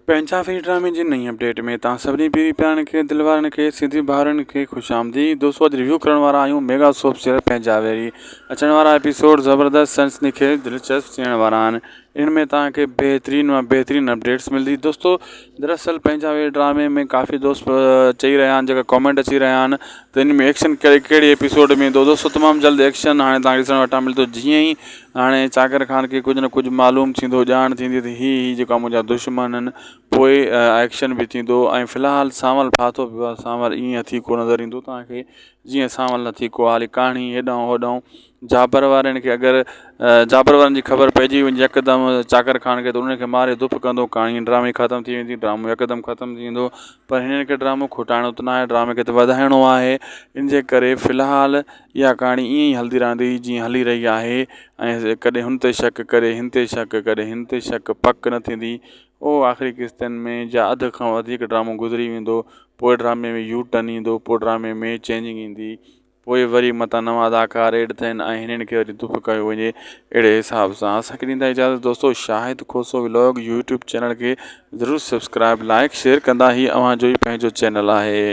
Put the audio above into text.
پنهنجا فري ڊرامي جي نئين اپڊيٽ ۾ توهان سڀني پيري پيارن کي دل وارن کي سنڌي ڀائرن کي خوش آمديد دوستو اڄ ريويو ڪرڻ وارا آهيون ميگا سوپ سيريل پنهنجا ويري اچڻ وارا ايپيسوڊ زبردست سنسني خيز دلچسپ ٿيڻ وارا آهن ان ۾ توهان کي بهترين مان بهترين اپڊيٽس ملندي دوستو دراصل پنهنجا ويري ڊرامي ۾ ڪافي دوست چئي رهيا آهن جيڪا ڪامينٽ اچي رهيا آهن ته ان ۾ ايڪشن ڪهڙي ڪهڙي ايپيسوڊ ۾ ايندو دوستو تمام جلد ايڪشن هاڻي توهان کي ڏسڻ وٽان ملندو جيئن ئي هاڻي چاڪر خان کي ڪجهه نه ڪجهه معلوم ٿيندو ڄاڻ ٿيندي ته هي هي جيڪا منهنجا دشمن آهن پوء ايڪشن به ٿيندو ۽ في الحال سانول ڦاٿو پيو آهي سانول ائين هٿيڪو نظر ايندو توهان کي جيئن سانول هٿيڪو آهي هلي ڪهاڻي هيڏانهن هوڏانهن جابر وارن کي اگر جابر وارن جي خبر پئجي وڃي يڪدم چاڪر خان کي ته انهن کي ماري دف ڪندو ڪهاڻي ڊرامي ختم ٿي ويندي ڊرامو يڪدم ختم ٿي ويندو پر هنن کي ڊرامو کٽائڻو ته ناهي ڊرامي کي ته وڌائڻو آهي ان جي ڪري في الحال اها ڪهاڻي ائين ئي هلندي رهندي جيئن هلي رهي آهي ۽ ڪڏهن هن تي شڪ ڪڏهن هن تي شڪ ڪڏهن هن تي شڪ پڪ نه ٿيندي اهو آخري قسطن ۾ جا اڌ کان وڌيڪ ڊرامو گذري ويندو پوءِ ڊرامي ۾ يو ٽرن ايندو پوءِ ڊرامي ۾ چينجنگ ايندي پوءِ وري متان نوان اداڪار ايڊ ٿين ۽ هنن کي وري دک ڪيو وڃي اهڙي حساب سان اسان کي ڏيندا اجازت دوستو Shahid Khoso vlog YouTube channel کي ضرور سبسڪرائب لائڪ شيئر ڪندا هي اوهان جو ئي پنهنجو چينل آهي.